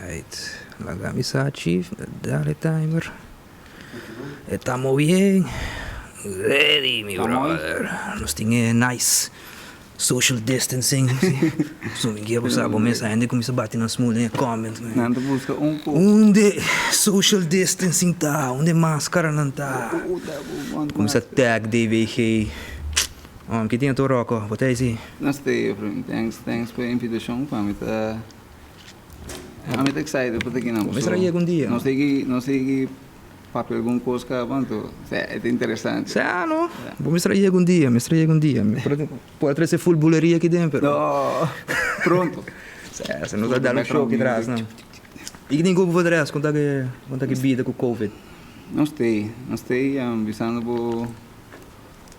Alright, laga mi sa chief, dale timer. Estamos bien. Ready mi brother. Nos tin e nice social distancing. So mi kia bo sa bo mes hende cuminsa bati nan smul den e comment. Nan ta busca un cu. Unde social distancing ta? Unde mascaranan ta? Cuminsa tag DWG. Ki tin ato Rocco? Bo ta esi? Nos ta ey Efrain. Thanks, thanks pa e invitacion. Pa mi ta. Ami ta excited pa ta kinan. Bo mester a yega un dia. Nos sigui, nos sigui papia algun cos caba anto e ta interesante. Sa no, bo mester a yega un dia, mester a yega un dia. Mi por a trece full buleria aki den pero. No, pronto. Sa, sa nos a dal un show aki tras nan. Y ki tin cu bo for con ta ki, con ta ki bida cu covid? Nos ta ey, nos ta ey bisando bo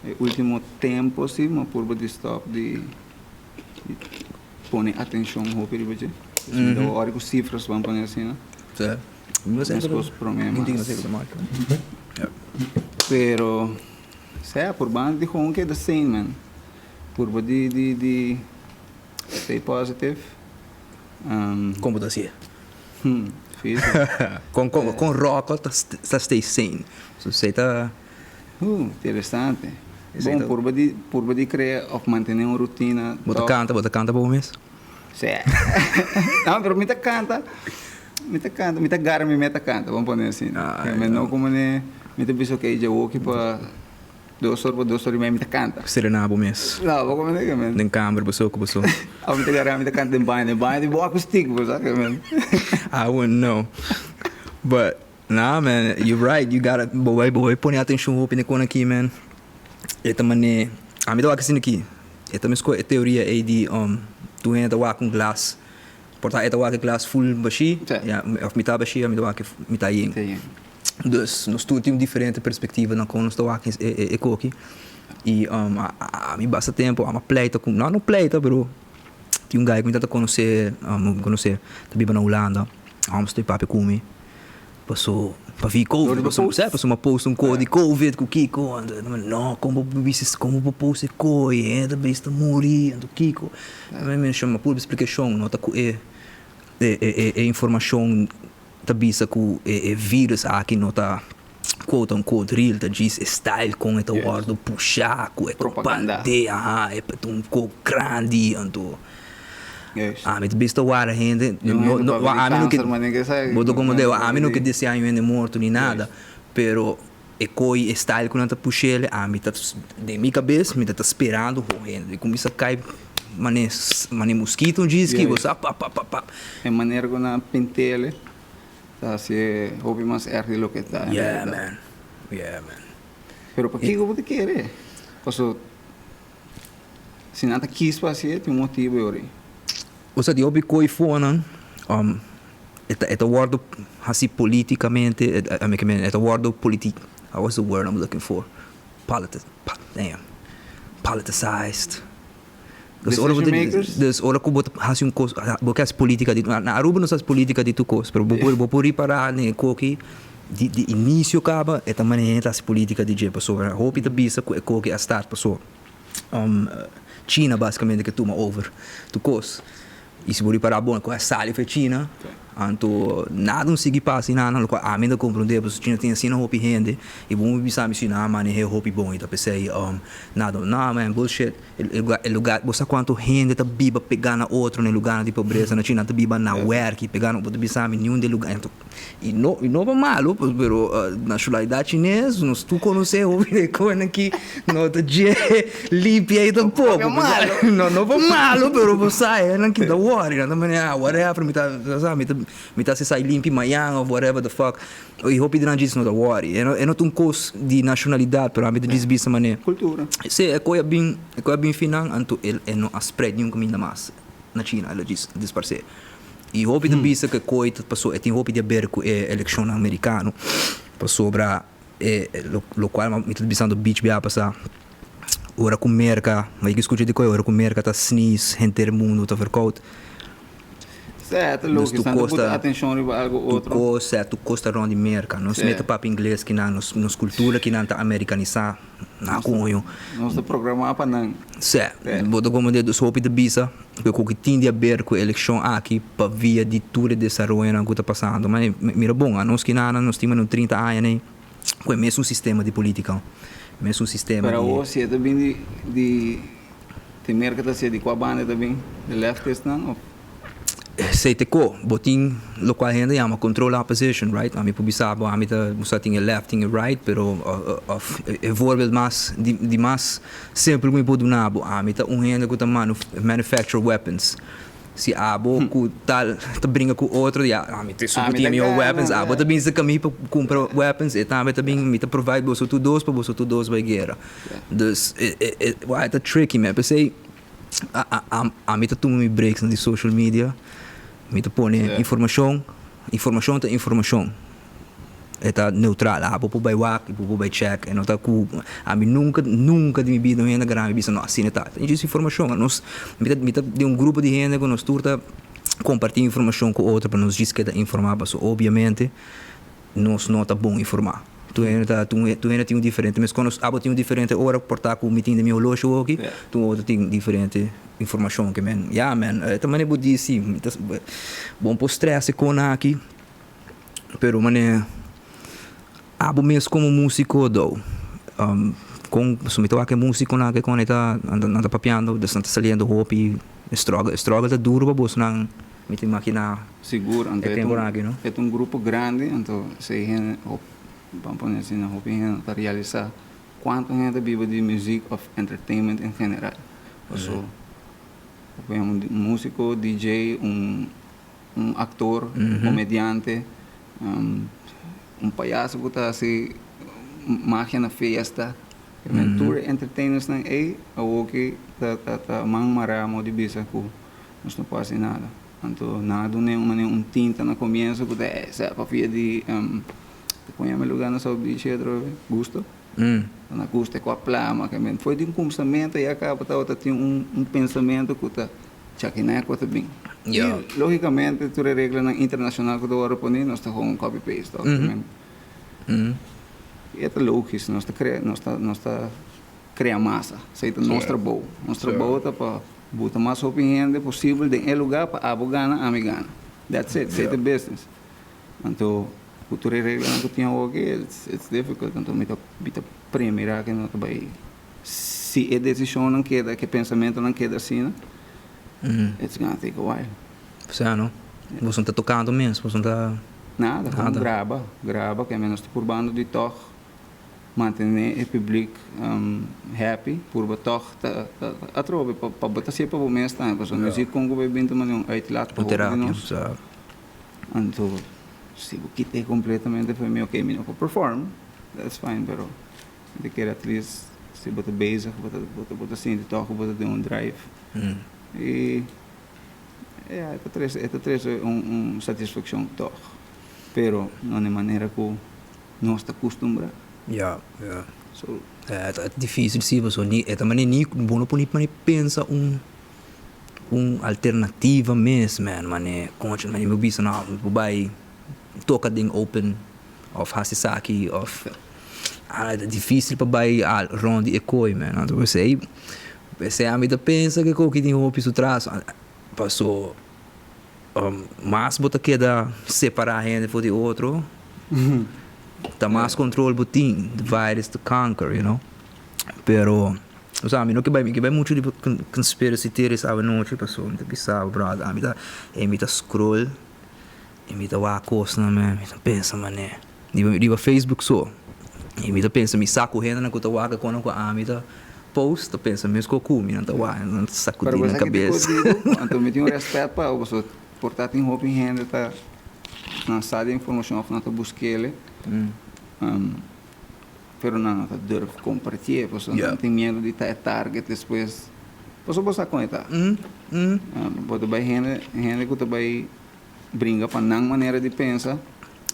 e ultimo tempo si, mi a purba di stop di. Pone atencion hopi riba dje. Mi ta ora cu cifras ban pone asina. Mescos prome mas. Pero sea purba di gewoon keda sane man. Purba di di di stay positive. Con bo ta hacié? Con con con Rocco ta stay sane? So esey ta. Interesante. Bon, purba di purba di crea of mantene un rutina. Bo ta canta, bo ta canta pa bo mes? Sí. No, pero mi ta canta, mi ta canta, mi ta gara mi mes ta canta, bon pone asina. Ah, mi no como ne, mi ta bisa okay, dja woki pa dos or pa dos or y media mi ta canta. Serena bo mes. No, bo como ne men. Den camber bo so cu bo so. Of mi ta gara mi ta canta den baño, den baño di bo akoestiek bo sa ke men. I wouldn't know. But Nah man, you right, you gotta, bo bai bo bai pone atencion hopi na e kon aki man. E ta mane, ami ta wak asina aki, e ta mesco e teoria ey di tur hende ta wak un glas, por ta e ta wak e glas full bashi, ya, of mitad bashi, ami ta wak e mitad yen. Dus nos tur tin un diferente perspectiva na kon nos ta wak e koki. Y ami basta tempo ami a pleita ku, no no pleita pero tin un guy ku mi ta conoce, mi conoce, ta biba na Hulanda, homestay papia ku mi. Paso pa vi covid paso sa paso m'a post un ko di covid ku kiko anto e ta no kon bo por bisa kon bo por post e ko e hende ta bisa ta muri anto kiko mi menshon m'a purba splikashon no ta ku e e e informashon ta bisa ku e virus aki no ta quote unquote real ta djis e style kon e ta wòrdu pusha ku e ta bandea aha e ta un ko grandi anto. Ami ta bisto wara hende, ami no ke, bo ta como deo, ami no ke desea un hende morto ni nada, pero e coi, e style cu nan ta pushele, ami ta, den mi cabes, mi ta ta sperando ho hende cuminsa cay mane, mane mosquito djis bo sa pap pap pap. E manera cu nan pintele ta hacié hopi mas erg di loke ta en realidad. Yeah man, yeah man. Pero pakico bo ta kere? Paso. Si nan ta kis pa hasié, tin un motibu e ora ei. Osea di hopi koi fonan, e ta e ta wòrdu hasi politikamente, e ta wòrdu politi, what's the word I'm looking for, politi, damn, politicized. Dus ora bo ta, dus ora ku bo ta hasi un kos, bo ke hasi politika di, na Aruba nos ta hasi politika di tur kos, pero bo por bo por ripará den e koki di di inisio kaba e ta manera ta hasi politika di dje pasobra hopi ta bisa ku e koki a start pasobra. China basikamente ke tuma over tur kos. I si bo ripará bon ku a sali for China, anto nada un sigui pasa i nada, lokual ami ta komprondé pasobra China tin asina hopi hende i bo por bisa mi si nan a maneh'é hopi bon i ta p'esei nada. No man, bullshit. E lugar, bo sa kuantu hende ta biba pegá na otro na e lugarnan di pobresa na China, nan ta biba na wèrki pegá na, bo ta bisa mi niun di e lugar. I no, i no pa malu, pero nashonalidat chines, nos tur konosé hopi di e konan ki no ta dje limpia ei tampoko. No, no pa malu, pero bo sa e nan ki ta wòri, nan ta manera, ah, whatever, mi ta, sa, mi ta, mi ta hasi esaki limpi mañan òf whatever the fuck. I hopi di nan djis no ta wòri. E no, e no ta un kos di nashonalidat, pero ami ta djis bisa manera. Kultura. Sí, e koi a bin, e koi a bin finan, anto el e no a spread niun kaminda mas na China, el a djis disparsé. I hopi ta bisa ku e koi ta paso e tin hopi di aber ku e elekshonnan merikano pasobra e lokual mi ta bisando beach bia pasa ora ku Merka mi a skucha di koi ora ku Merka ta sneeze henter mundu ta verkoud. Sè, ta loke, Dus nan ta put atenshon riba algu tur otro. kos, sè, tur kos ta rònt di Merka. Nos mester papia ingles kinan, nos nos kultura kinan ta amerikanisá. Na koño. Nos ta programá pa nan. Sè. Bo ta komprendé? Dus hopi ta bisa ku e koki tin di aber ku e elekshon aki pa via di tur e desaroyonan ku ta pasando. Ma mira bon, anos kinanan nos tin mane un 30 aña nei ku e mesun sistema di politica, mesun sistema di. Pero awor si e ta bin di di di Merka ta siña di kua banda e ta bin? Di leftistnan of? Esei te ko, bo tin lokual hende yama control opposition, right? Ami por bisa bo ami ta bo sa tin e left tin e right, pero of e voorbeeld mas di di mas simpel ku mi por duna bo, ami ta un hende ku ta manufacture weapons. Si abo ku tal ta bringa ku otro, ya ami ta esun ku tin e mihó weapons, abo ta bin serka mi pa kumpra weapons, e tambe ta bin, mi ta provide boso tur dos pa boso tur dos bai guera. Dus e e e ta tricky man, p'esei. Ami ta tuma mi breaks di social media, mi ta pone informashon, informashon ta informashon, e ta neutral, abo por bai wak, bo por bai check, e no ta ku, ami nunka, nunka di mi bida un hende a gara mi bisa no asina e ta, ta djis informashon, anos, mi ta, mi ta den un grupo di hende ku nos tur ta komparti informashon ku otro pa nos djis keda informá, pasobra obiamente nos no ta bon informá. Tur hende ta, tur hende tin un diferente, meskos nos abo tin un diferente ora por ta ku mi tin den mi holoshi hoki, tur otro tin diferente informashon ke men. Ya men, e ta manera bo di si, mi ta bon por stress e kon aki, pero manera abo mes komo musiko dou, kon, pasobra mi ta wak e musikonan ke kon e ta, nan ta papiando, dus nan ta saliendo hopi struggle, e struggle ta duro pa bosnan. Mi ta imaginá Sigur, anto e temponan aki, no? E ta un grupo grandi, anto esei hende, hop, ban pone asina, hopi hende no ta realisá kuantu hende ta biba di muzik òf entertainment en general. Paso, por ehempel, un músiko, DJ, un un aktor, un komediante, un payaso ku ta hasi magia na fiesta. Tur e entertainersnan ei awoki ta ta ta man mará mo di bisa ku Nos no por hasi nada. Anto nan a dun'é un manera un tinta na komienso ku ta esei pafia di kon yama e lugá na South Beach atrobe? Gusto? Na Gusto e ku a plama ke men. Foi di un kumsamentu ya kaba tabata tin un un pensamentu ku ta chakiná ku ta bin. I logikamente tur e reglanan internashonal ku ta wòrdu poní nos ta gewoon copy paste tòg ke men. I e ta logis nos ta krea nos ta nos ta krea masa. Esei ta nos trabou. Nos trabou ta pa Buta mas hopi hende posibel den e lugar pa abo gana, ami gana. That's it, esei ta business. Anto ku tur e reglanan ku tin awoki, it's it's difficult. Anto mi ta mi ta premira ke no ta bai, si e desishonnan keda, ke pensamentonan keda asina, it's gonna take a while. Osea no, boso no ta tokando mes, boso no ta. Nada, gewoon graba, graba, ke mi nos ta purbando di tòg. Mantené e publiek happy, purba tòg ta atrobe pa bo ta hasié pa bo mes tambe, pasobra muziek kon ku bo bin ta manera un uitlaat pa hopi di nos. Anto si bo kit'é kompletamente for mi, oke mi no por perform, that's fine, pero mi ta kere at least si bo ta bezig bo ta bo ta sinti tòg ku bo ta den un drive i ya e ta trese e ta trese un satisfakshon tòg, pero no na e manera ku. Nos ta kustumbrá. Ya, ya. So, e ta difísil si, pasobra ni e ta manera ni bo no por ni manera pensa un un alternativa mes man, manera koncha manera mi bisa no mi por bai toka den open òf hasi esaki òf ta difísil pa bai rònt di e koi man, anto p'esei p'esei ami ta pensa ke koki tin hopi su tras paso. Mas bo ta keda separá hende for di otro, ta mas control bo tin. Divide is to conquer, you know. Pero, o sea, mi no ke bai, mi ke bai muchu di conspiracy theories awanochi pasobra mi ta bisa bo, brother, ami ta, e mi ta scroll i mi ta wak kosnan, man, mi ta pensa manera, riba Facebook so, i mi ta pensa mi sa ku hendenan ku ta wak e konan ku ami ta post ta pensa mes ku ku mi nan ta wak nan ta sakudí Pero nan bo sa ki ta kabes. kos dibo? Anto mi tin un rèspèt pa bo pasobra por ta tin hopi hende ta nan sa di informashon òf nan ta busk'el pero nan no ta durf kompartié pasobra nan tin miedu di ta e target despues pasobra bo sa kon e ta bo ta bai hende hende ku ta bai bringa pa nan manera di pensa.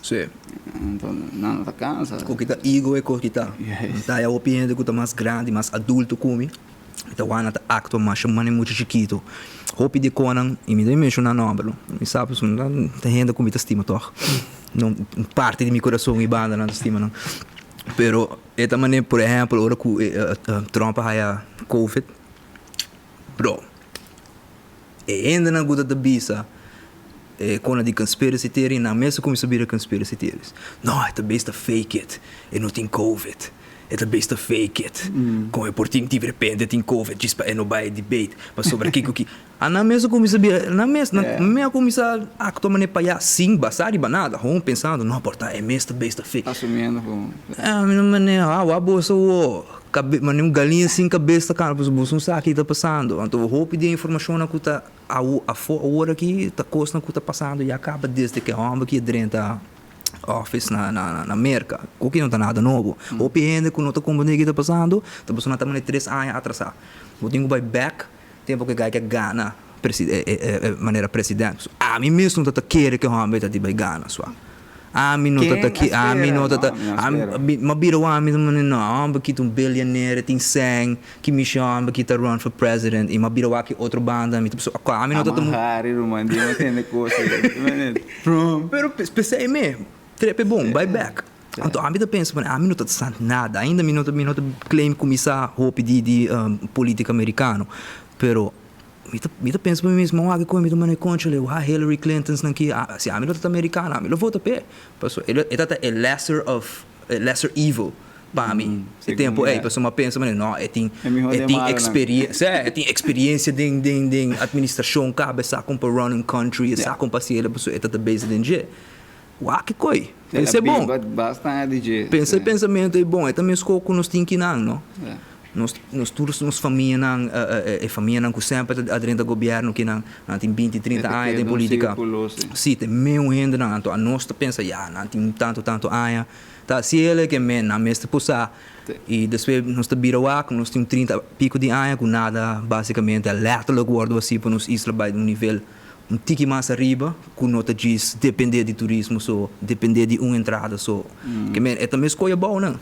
Sí. Anto nan no ta cansa. Cu kita ego e cos kita. Yes. Ta haya hopi hende cu ta mas grandi, mas adulto cu mi, mi ta wak nan ta actua masha manera mucha chikito. Hopi di conan, y mi ta menciona nomber no, mi sa pasobra nan ta hende cu mi ta stima toch. No, un parti di mi corazon y banda nan ta stima nan. Pero e ta manera, por ehempel, ora ku Trump a haya COVID, bro, e hendenan ku ta ta bisa e kona di conspiracy theory, nan mes a kuminsá bira conspiracy theories. No, e ta bes ta fake it, e no tin COVID. E ta bes ta fake it. Kon e por tin di repente tin COVID djis pa e no bai e debate pasobra kiko ki. A nan mes a kuminsá bira, nan mes, nan mes a kuminsá aktua manera payas sin basá riba nada, gewoon pensando, no por ta e mes ta bes ta fake. Asumiendo ku. Mi no manera, ah wak boso awor, kabe, manera un galiña sin kabes ta kanta, pasobra boso no sa ki ta pasando. Anto hopi di e informashonnan ku ta afó awor aki ta kosnan ku ta pasando ya kaba desde ku e hòmber aki a drenta office na na Merka. Koki no ta nada nobo. Hopi hende ku no ta komprendé ki ta pasando ta pasobra nan ta manera tres aña atrasá. Bo tin ku bai bèk tempu ku e guy ke gana manera president. So ami mes no ta ta kere ku e hòmber ta di bai gana sua. Ami no ta ta Ken a ami spera? no ta No, ta mi no a ami spera. mi a bira wak mi ta manda no e hòmber ki ta un billionaire e tin sèn ki mishi hòmber ki ta run for president i mi a bira wak ki otro banda mi ta pensa ami no ta ta Ama hari ruman di mi tende kos ei. Trump. Pero p'esei me, trepe bon, bai bek. Anto ami ta pensa, ami no ta sa nada, ainda mi no ta mi no ta claim ku mi sa hopi di di politica americano, pero mi ta mi ta pensa pa mi mes, mi wak koe mi ta manda e conchole, wak Hillary Clintons nan ki, si ami lo ta americano ami lo vota p'e, pasobra e ta ta e lesser of e lesser evil. Pa mi e tempo ei pasobra mi a pensa manera no e tin e tin experiencia e tin experiencia den den den administracion caba e sa con pa run un country e sa con pa haci pasobra e ta ta bezig den dje wak e coi pensa e bon pensa e pensamento e bon e ta mesco cu nos tin kinan no nos nos tur nos famianan e famianan cu semper ta adrenta gobierno kinan nan tin binti 30 aña den politica si ta e meun hendenan anto anos ta pensa ya nan tin tanto tanto aña. Ta hasi el ke men nan mester por sa i despues nos ta bira wak nos tin un 30 piko di aña ku nada basikamente a letterlijk wòrdu hasi pa nos isla bai un nivel un tiki mas ariba ku no ta djis depende di turismo so depende di un entrada so ke men e ta mes koyo abou nan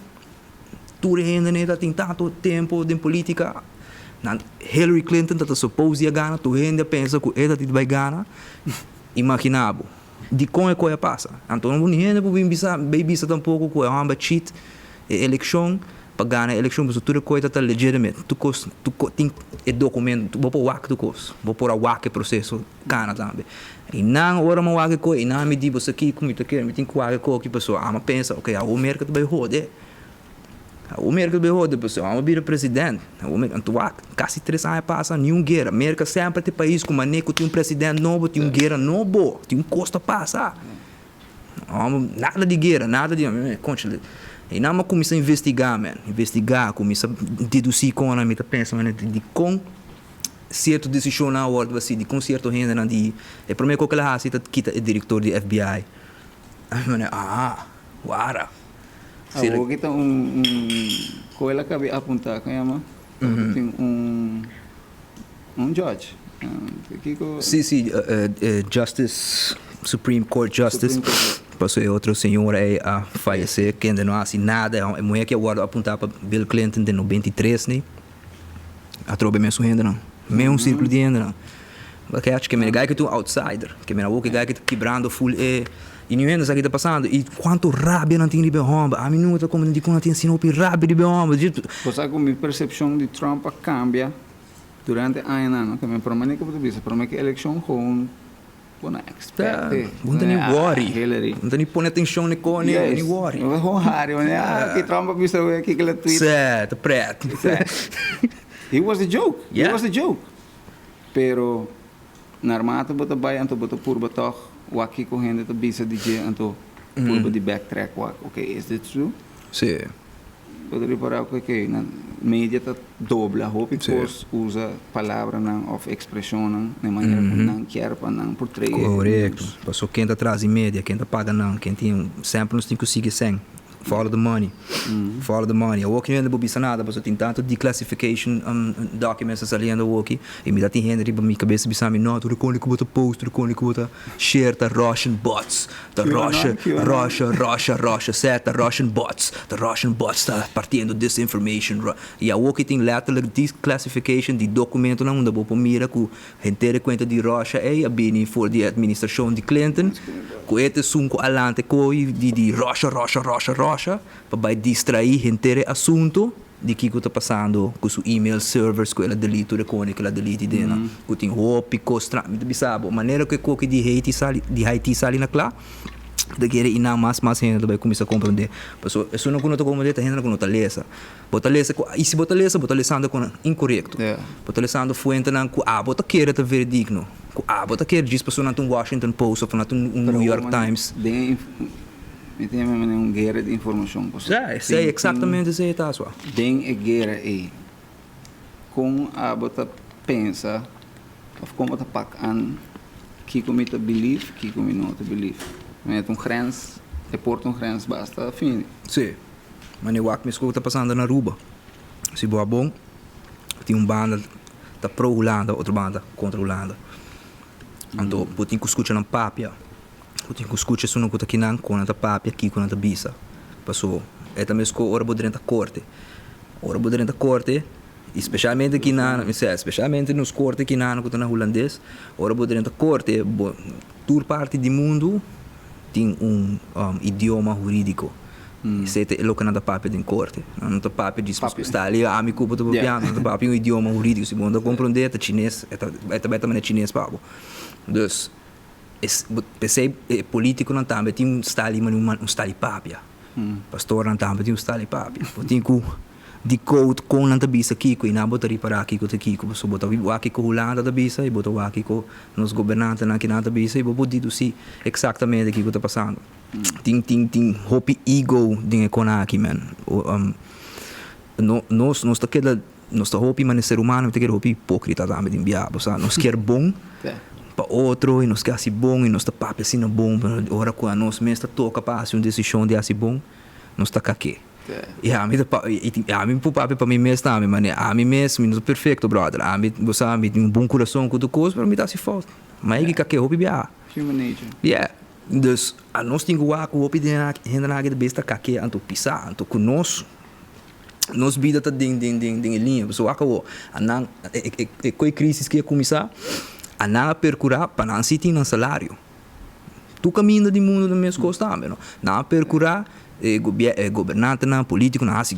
tur e hende ta tin tantu tempu den politika nan Hillary Clinton ta ta suppose di a gana tur hende a pensa ku e ta tin bai gana imagina bo. Dikon e koe a pasa? Anto no ni hende por bin bisa bay bisa tampoco ku e homber cheat e elekshon pa gana e elekshon pasobra tur e koe ta ta legitimate tur kos tur ko tin e documento bo por wak tur kos bo por a wak e proceso kana tambe i nan ora mi a wak e koe i nan a mi di bo sa kiko mi ta kere mi tin ku wak e koe aki pasobra ami a pensa ok awor Merka ta bay hode. Awor Merka ta bay hode pasobra amo bira president. Awor Merka, anto wak, kasi tres aña pasa niun guera. Merka semper ta e pais ku manera ku tin un president nobo tin un guera nobo, tin un kos ta pasa. Amo nada di guera, nada di, conchale. I nan a kuminsa investiga man, investiga, kuminsa dedusi kon nan mi ta pensa manera dikon sierto desishonnan a wòrdu hasi, dikon sierto hendenan di, e prome kos ku el a hasi ta kita e direktor di FBI. Ami manera, aha, wara. Awor ki ta un koe la kabi apuntá, kon yama? Tin un un judge. Kiko? Sí, sí, Justice, Supreme Court Justice. Pasobra e otro señora ei a fayesé, kende no a hasi nada. E muhé ki a wòrdu apuntá pa Bill Clinton den 93 ni, atrobe mesun hendenan, mesun sirkulo di hendenan. Bo kech ke mira gai ki ta un outsider, ke mira awor ke gai ki ta kibrando ful e i niun hende sa ki ta pasando i kuantu rabia nan tin riba e hòmber. Ami nunka ta komprende dikon nan tin asina hopi rabia riba e hòmber. Bo sa ku mi persepshon di Trump a kambia durante añanan, no? Ke mi promé ni ku bo ta bisa, promé ki elekshon gewoon bo no expect e. Bo no ta ni worry. Hillary. Bo no ta ni pone atenshon ni kon ni ni worry. Bo ta gewoon hari, bo ah ki Trump a bisa awe, kiko el a tweet. Sè, ta pret. Sè. He was the joke. He was the joke. Pero narmate bo ta bai anto bo ta purba tòg wak kiko hende ta bisa di dje anto purba di backtrack wak ok is dit true? Sí. Bo ta ripará ku ok nan media ta dobla hopi kos usa palabranan òf ekspreshonnan na e manera ku nan kier pa nan portray e Korekto. Paso ken ta tras di media, ken ta paga nan, ken tin semper nos tin ku sigui esei. Follow the money, follow the money. Awoki no hende por bisa nada pasobra tin tantu declassification documents ta saliendo awoki y mi ta tin hende riba mi cabeza bisa mi no tur e koni ku bo ta post, tur e koni ku bo ta share ta Russian bots, ta Russia, Russia, Russia, Russia, sè ta Russian bots, ta Russian bots ta partiendo disinformation. Y awoki tin letterlijk declassification di documentonan unda bo por mira ku Henter e kuenta di Russia ei a bini for di e administrashon di Clinton, ku e ta esun ku a lanta e koi di di Russia, Russia, Russia, Russia. Russia pa bai distraí henter e asuntu di kiko ta pasando ku su email servers ku el a delete tur e kone ku el a delete den nan ku tin hopi kos tra mi ta bisa bo manera ku e koki di Haiti sali di Haiti sali na kla mi ta kere i nan mas mas hende ta bai kuminsá komprondé pasobra esunnan ku no ta komprondé ta hendenan ku no ta lesa bo ta lesa ku i si bo ta lesa bo ta lesando ku inkorekto bo ta lesando fuentenan ku abo ta kere ta veredigno ku abo ta kere djis pasobra nan ta un Washington Post of nan ta un New York Times. Mi tin e manera un guera di informacion pasobra. Ja, esey, exactamente esey ta asua. Den e guera ey, con abo ta pensa of con bo ta pak an kico mi ta believe, kico mi no ta believe? Manera ta un grens, e por ta un grens basta fini. Si, manera wak mesco cu ta pasando na Aruba. Si bo a bon, tin un banda ta pro Hulanda, otro banda contra Hulanda. Anto bo tin cu scucha nan papia. Bo tin ku skucha esun ku ta kinan, kon nan ta papia, kiko nan ta bisa. Paso e ta meskó ora bo drenta korte. Ora bo drenta korte, i speshalmente kinan, mi sè, speshalmente nos korte kinan ku ta na hulandes, ora bo drenta korte, bo tur parti di mundu tin un idioma hurídiko. Esei ta e loke nan ta papia den korte. Nan no ta papia djis pasobra sta ali ami ku bo ta papiando, nan ta papia un idioma hurídiko. Si bo no ta komprondé, ta chines, e ta e ta bai ta manera chines pa bo. Dus. P'esei e politiconan tambe tin un style di un style di papia. Pastornan tambe tin un style di papia. Bo tin ku decode kon nan ta bisa kiko i nan bo ta ripará kiko ta kiko. Pasobra bo ta wak kiko Hulanda ta bisa i bo ta wak kiko nos gobernantenan kinan ta bisa i bo por dedusí eksaktamente kiko ta pasando. Tin tin tin hopi ego den e kona aki men. Nos nos ta keda Nos ta hopi manera ser humano mi ta kere hopi hipocrita tambe den bia bo sa nos kier bon pa otro y nos ke haci bon y nos ta papia asina bon pero ora cu anos mes ta toca pa haci un decision di haci bon nos ta kake y ami ta ami por papia pa mi mes tambe manera ami mes mi no ta perfecto brother ami bo sa mi tin un bon curason cu tur cos pero mi ta haci fout ma e kake hopi bia yeah dus anos tin cu wak cu hopi hendenan aki ta bes ta kake anto pisa anto cu nos. Nos bida ta den den den den e liña. Pasobra wak awor, a nan e e e ku e crisis ki a kuminsá, a nan a perkurá pa nan si tin nan salario. Tur kaminda di mundu ta mes kos tambe, no? Nan a perkurá e gobier e gobernantenan, politikonan hasi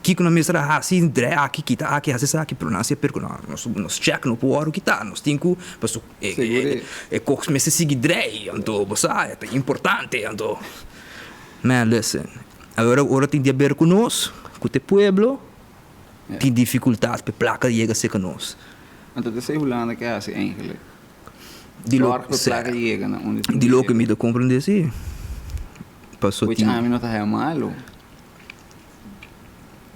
kiko nan mester a hasi, drai aki, kita aki, hasi esaki, pero nan si a perkurá, nos nos chèk no por wòrdu kitá, nos tin ku pasobra e e e kos mester sigui drai, anto bo sa, e ta importante, anto, man listen. Awor ora tin di haber ku nos, ku te pueblo, tin difikultat pa e plaka yega serka nos. Anto ta esei Hulanda ke hasi eigenlik? Di lo Zorg pa e plaka yega na unda tin ku Di loke mi ta komprendé si. Paso tin. Which ami no ta haya malu.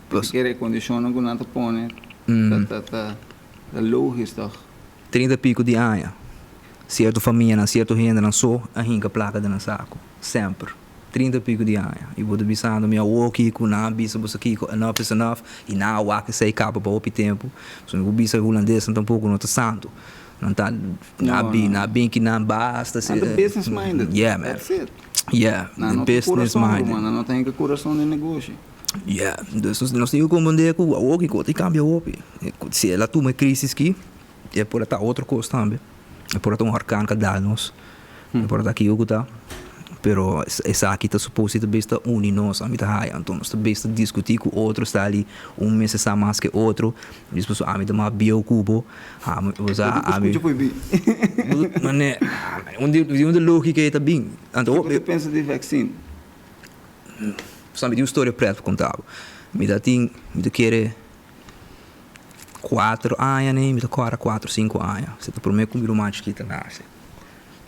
Paso. Kere e kondishonnan ku nan ta pone ta ta ta logis tòg. 30 piko di aña, sierto famianan, sierto hendenan so a hinka plaka den nan saku. Semper. 30 pico di aña y bo ta bisando mi awoki cu nan a bisa boso kico enough is enough y nan a wak esey caba pa hopi tempo so mi por bisa e hulandesnan tampoco no ta santo nan ta nan a bin nan a bin ki nan basta si Nan ta business minded yeah man that's it yeah nan no tin business curason minded ruman nan no ta hinca curason den negoshi. Yeah dus nos tin cu comprende cu awoki cu ta cambia hopi si el a tuma e crisis ki e por a ta otro cos tambe e por a ta un horcan cu a dal nos. No por ta kico cu ta, pero esaki ta supos ta bes ta uni nos, ami ta haya. Anto nos ta bes ta discuti cu otro, sta ali un mester sa mas ke otro, dis pasobra ami ta mas bieu cu bo, ami, bo sa, ami. Bo ta scucha prohibi. Mane, di unda logica ei ta bin? Anto. Kico bo ta pensa di vaccine? Pasobra mi tin un storia pret pa conta bo. Mi ta tin, mi ta kere cuatro aña nei, mi ta cora cuatro, cinco aña. Esei ta prome cu mi ruman chikito nace.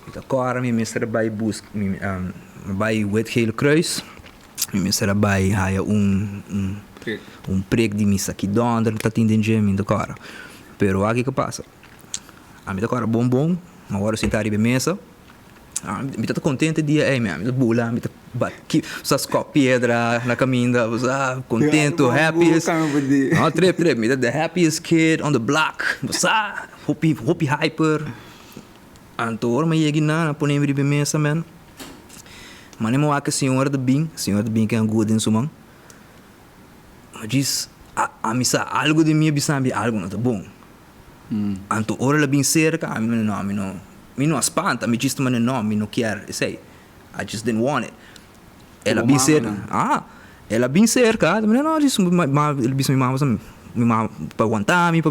Mi ta kòrda mi mester a bai buska mi bai Wit Gele Kruis mi mester a bai haya un un prik di mi sa ki dònder ta tin den dje mi ta kòrda pero wak kiko pasa ami ta kòrda bon bon mi a wòrdu sinta riba e mesa mi ta kontento e dia ei mi ta bula mi ta bati sa skòp piedra na kaminda sa kontento happiest no trip trip mi ta the happiest kid on the block sa hopi hopi hyper. Anto ora mi a yega einan, a pone mi riba e mesa men. Mane mi wak e señora ta bin, e señora ta bin ku e anguha den su man. Mi djis, ami sa algu den mi a bisa mi algu no ta bon. Anto ora el a bin serka, ami mane no, ami no, mi no a spanta, mi djis ta mane no, mi no kier esei. I just didn't want it. El a bin serka, ah, el a bin serka, no, djis mi el a bisa mi mama mi mama pa wanta mi pa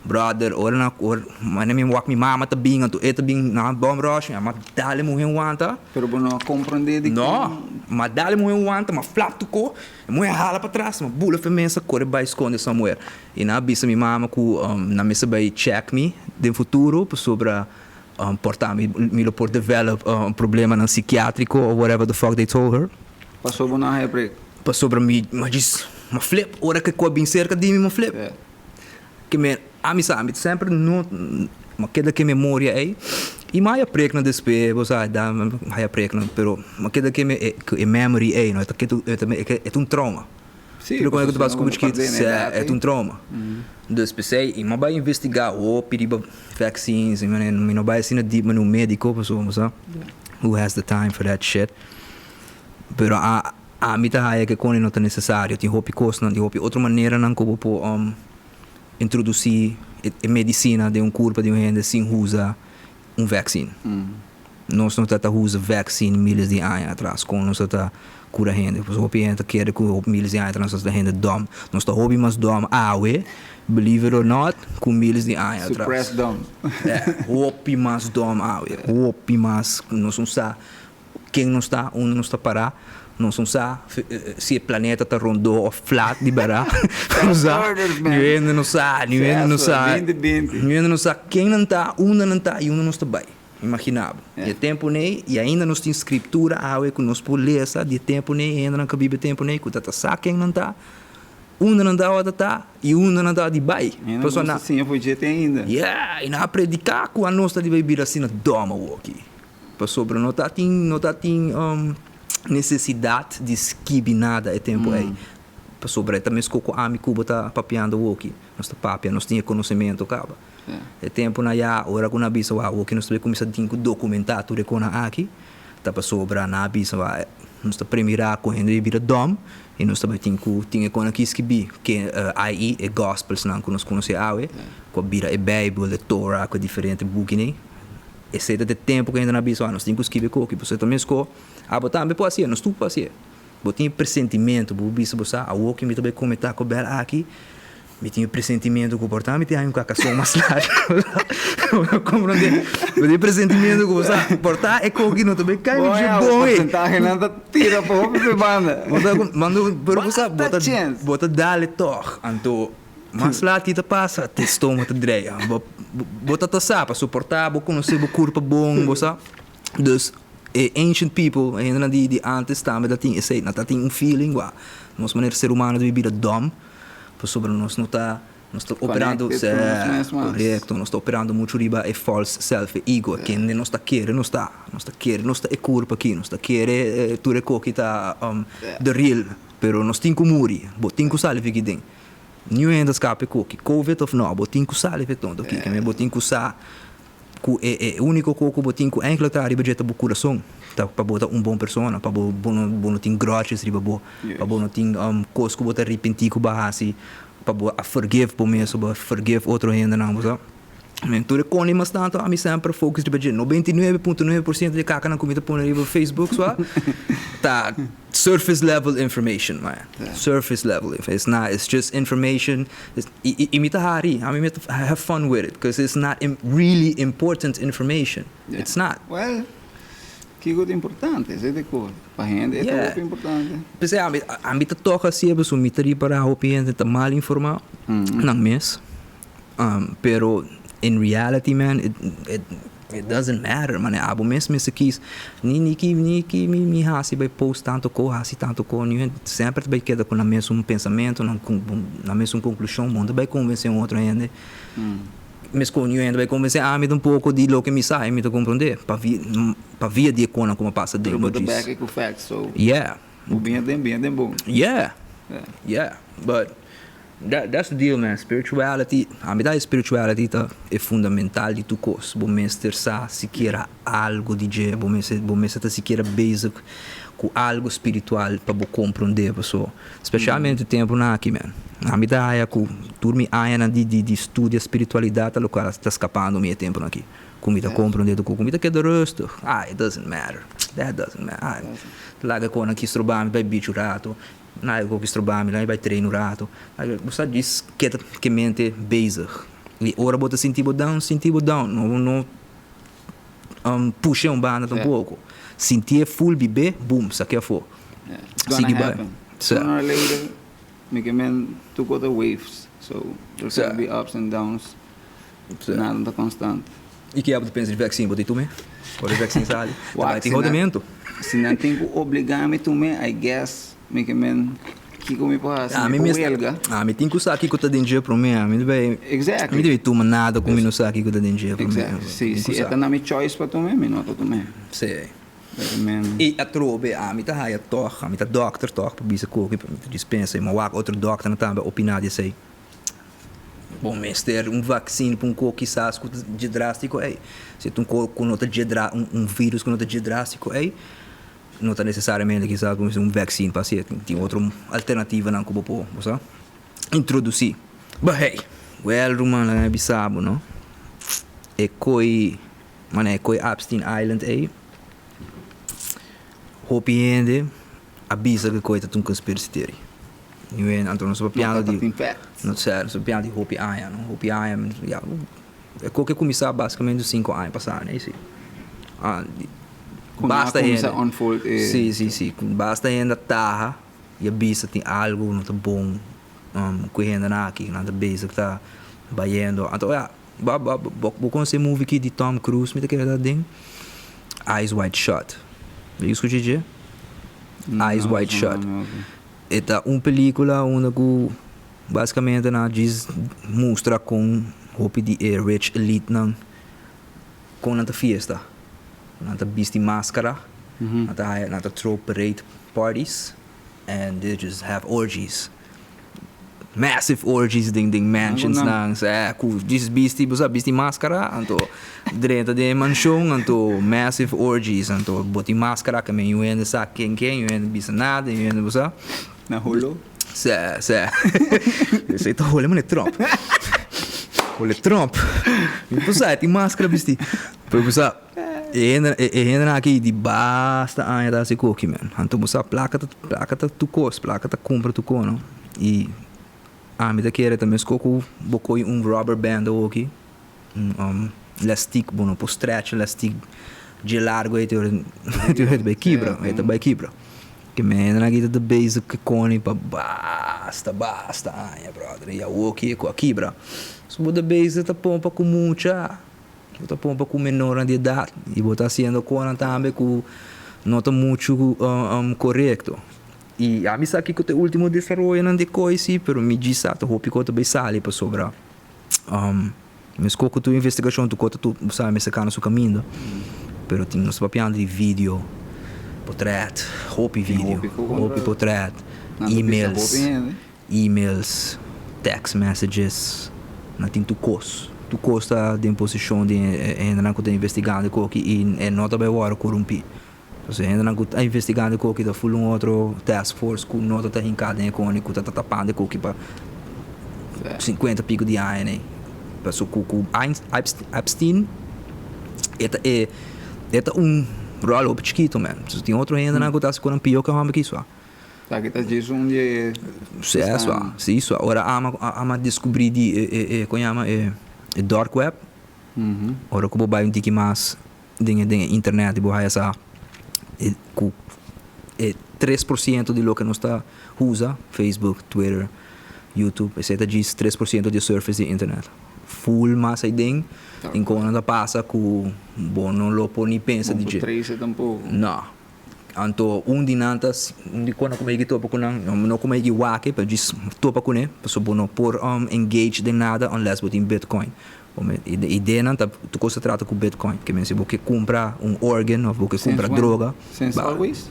brother ora nan ora manera mi wak mi mama ta bin anto e ta bin nan a bom rush mi a dal e muhe wanta. Pero bo no a komprende di kon. No, mi a dal e muhe wanta, mi a flap tuko, e muhe a hala patras, mi a bula fen mesa kore bai skonde somewhere. I nan a bisa mi mama ku nan mester bai check mi den futuro pasobra por ta mi lo por develop problemanan psikiatriko or whatever the fuck they told her. Pasobra bo no a haya prek? Pasobra mi mi djis mi flip ora ku a bin serka di mi mi flip. Ke men ami sa mi semper no mi a keda ku e memoria ei i mi a haya preknan despues bo sa da mi a haya preknan pero mi a keda ku e memory ei no e ta keda e ta un trauma. Sí, Pero pasobra ku ta si pasa no ku bo ta chikito perdé na sè edat e ta ei. un trauma. Dus p'esei i mi a bai investigá hopi riba vaccines i manera mi no bai asina diep manera un médiko pasobra bo sa who has the time for that shit. Pero a ami ta haya ke kone no ta nesesario tin hopi kosnan tin hopi otro maneranan ku bo por introdusí e medisina den un kurpa di un hende sin usa un vaccine. Nos no ta ta usa vaccine miles di aña atras kon nos ta ta kura hende. Pasobra hopi hende ta kere ku miles di aña atras nos ta hende dòm. Nos ta hopi mas dòm awe, believe it or not, ku miles di aña atras. Suppressed dòm. Hopi mas dòm awe. Hopi mas. Nos no sa ken nos ta, unda nos ta pará. Nos no sa si e planeta ta rondó òf flat di bèrdat. Nos sa. Niun hende no sa. Niun hende no sa. Niun hende no sa ken nan ta, unda nan ta i unda nos ta bai. Imaginá bo. Di e tempu nei, i ainda nos tin skriptura awe ku nos por lesa di e tempu nei, e hendenan ku a biba e tempu nei ku ta ta sa ken nan ta, unda nan tabata ta i unda nan tabata di bai. Hende ku nos ta siña for djete ainda. Yeah! I nan a prediká ku anos ta di bai bira asina dòm awoki. Pasobra no ta tin no ta tin nesesidat di skibi nada e tempu ei. Pasobra e ta meskos ku ami ku bo ta papiando awoki. Nos ta papia, nos tin e konosementu kaba. E tempunan ya, ora ku nan a bisa wak awoki nos ta bai kuminsá tin ku dokumentá tur e konan aki, ta pasobra nan a bisa wak nos ta premirá ku hende di bira dòm i nos ta bai tin ku tin e konan aki skibí, ke ai e gospelsnan ku nos konosé awe, ku a bira e Beibel, e Torah ku e diferente bukinan. Esei ta e tempu ku hende nan a bisa wak nos tin ku skibi e koki, pasobra ta meskó abo tambe por hasié, nos tur por hasié. Bo tin e presentimentu, bo bisa bo sa awoki mi ta bai kome Taco Bell aki. Mi tin e presentimiento ku por ta mi tin haña un kakason mas largu. Bo ta komprondé? Bo tin e presentimiento ku bo sa por ta e koki no ta bay kai mi dje bon ei. Porcentahenan ta tira pa hopi pe banda. Bo ta mando pero bo sa bo ta bo ta dale tòg. Anto mas lat ki ta pasa te stoma ta drei. Bo bo ta ta sa pasobra por ta bo konosé bo kurpa bon bo sa. Dus e ancient people e hendenan di di antes tambe ta tin esei nan ta tin un feeling wak nos manera ser humano ta biba bira dòm. Pasobra nos no ta, nos ta operando, Connected cu nos mes mas. Correcto, nos ta operando mucho riba e false self, e ego, kende nos ta kere nos ta, nos ta kere nos ta e curpa aki, nos ta kere tur e koki ta the real, pero nos tin cu muri, bo tin cu sali fiki den. Niun hende ta scapa e koki, covid of no, bo tin cu sali fi tonto aki, bo tin cu sa Ku e e úniko ko ku bo tin ku enkele ta riba dje ta bo kurason, ta pa bo ta un bon persona, pa bo bo no bo no tin grudges riba bo, pa bo no tin kos ku bo ta ripintí ku bo a hasi, pa bo a forgive bo mes o bo a forgive otro hendenan, bo sa. Men tur e koni mas tantu ami semper focus riba dje. 99.9% di e kakanan ku mi ta pone riba Facebook swa ta surface level information man, surface level it's not it's just information y y mi ta hari ami mi ta have fun with it cause it's not really important information it's not. Well kiko ta importante esei ta e kos pa hende e ta hopi importante. P'esei ami ami ta toka así pasobra mi ta ripara hopi hende ta mal informa nan mes pero in reality man it it It doesn't matter manera abo mes mester kis ni ni ki ni ki mi mi hasi bai post tanto ko hasi tanto ko ni semper ta bai keda ku nan mesun pensamentu nan nan mesun konklushon bo no ta bai konvensé un otro hende meskos niun hende bai konvensé ami tampoko di loke mi sa i mi ta komprondé pa vi pa via di e konan ku mi a pasa den Pero bo ta bek ku facts so Yeah. Bo bini aden bini aden bon. Yeah yeah but That that's the deal man, spirituality, a mi ta spirituality ta e fundamental di tur kos, bo mester sa sikiera algo di dje, bo mester bo mester ta sikiera bezig ku algo spiritual pa bo komprondé paso, spesialmente tempunan aki man, a mi ta haya ku tur mi añanan di di di studia spiritualidat ta lokual ta skapando mi e tempunan aki, ku mi ta komprondé tur ku mi ta keda rustig, ah it doesn't matter. That doesn't matter. Laga kon aki stroba mi bai beach un rato, laga kon aki stroba mi bai train un rato. Bo sa djis keda ke mente bezig. I ora bo ta sinti bo down, sinti bo down. No no pusha un banda tampoko. Sintié full bibé, boom, saké afó. It's gonna happen. Sooner or later, mi ke men tur kos ta waves. So, there's gonna be ups and downs. Nada ta constant. I ke abo ta pensa di vaccine? Bo ta tuma e? Ora e vaccine sali, ta bai tin hodimentu. Si nan tin ku obliga mi tuma e, I guess mi ke men kiko mi por hasi? Mi por welga. Ami tin ku sa kiko ta den dje promé. Ami no bai, Exactly. mi debe tuma nada ku mi no sa kiko ta den dje promé. Exactly. Si, si e ta na mi choice pa tuma e, mi no ta tuma e. Si. I atrobe ami ta haya tòg, ami ta dòkter tòg pa bisa koki, mi ta dispensa i mi a wak otro dòkternan tambe a opiná di esei. Bo mester un vaccine pa un ko kisas ku ta dje drástiko ei. Si ta un ko ku no ta dje dra un virus ku no ta dje drástiko ei, no ta nesesariamente kisas bo mester un vaccine pa hasié. Tin otro alternativanan ku bo por, bo sa, introdusí. But hey, wèl ruman laga mi bisa bo no, e koi manera e koi Epstein Island ei, hopi hende a bisa ku e koi ta un conspiracy theory. Nu anto nos papiando di no sa nos papiando di hopi aña no hopi aña ya e koke kuminsá basikamente sinku aña pasá ne si basta hende si si si basta hende a taha i a bisa tin algu no ta bon ku e hendenan aki nan ta bezig ta bayendo anto ya bo konosé movie aki di Tom Cruise mi ta kere ta den Eyes Wide Shut bo a skucha dje Eyes Wide Shut. E ta un pelicula unda cu basicamente nan a djis mustra con hopi di e rich elite nan con nan ta fiesta. Nan ta bisti mascara, nan ta haya nan ta throw parade parties and they just have orgies. Massive orgies den den mansions nan sa cu djis bisti bo sa bisti mascara anto drenta den e mansion anto massive orgies anto bo tin mascara ke men yu hende sa ken ken yu hende bisa nada yu hende bo sa. Na holo? Sa sa esey ta hole mane Trump hole Trump mi por sa e tin mascara bisti pero bo sa e hende e hendenan aki di basta aña ta hasi koki man anto bo sa placa ta placa ta tur kos placa ta cumpra tur kos no y ami ta kere ta mesco cu bo coy un rubber band awoki un lastik bo no por stretch e lastik dje largo ey te ora ta bay kibra e ta bay kibra ke men hendenan aki ta bezig cu coni pa basta basta aña brother y awoki e cu a kibra so bo ta bezig ta pompa cu mucha. Bo ta pompa ku menornan di edat i bo ta hasiendo konan tambe ku no ta muchu korekto. I ami sa kiko ta e ultimo desaroyonan di koi si, pero mi djis sa ta hopi kos ta bai sali pasobra meskos ku tur investigashon tur kos ta tur bo sa mester kana su kaminda, pero tin nos ta papiando di video, potrèt, hopi video, hopi potrèt, emails. Emails, text messages, nan tin tur kos. Tur kos ta den posishon di e hendenan ku ta investigando e koki i e no ta bai wòrdu korumpí. Entonces e hendenan ku ta investigando e koki ta ful un otro task force ku no ta ta hinká den e koni ku ta ta tapando e koki pa sinkuenta piko di aña nei. Pasobra ku ku Epstein e ta e e ta un ròl hopi chikito men. Tin otro hendenan ku ta hasi konan pió ku e hòmber aki sua. Esaki ta djis un di e Sí, sua. Sí, sua. Ora ama ama descubrí di e e e kon yama e e dark web. Ora ku bo bai un tiki mas den e den e internet i bo haya sa e ku e 3% di loke nos ta usa, Facebook, Twitter, YouTube, esei ta djis 3% di e surface di internet. Full mas aiden tin konan ta pasa ku bo no lo por ni pensa di dje. Bo no por trace tampoko. No. Anto un di nan ta un di kona ku mi yegi topa ku nan, no ku mi yegi wak pero djis topa kuné, pasobra bo no por engage den nada unless bo tin bitcoin. E ideanan ta tur kos ta trata ku bitcoin, ke men si bo ke kumpra un organ òf bo ke kumpra droga. Since always?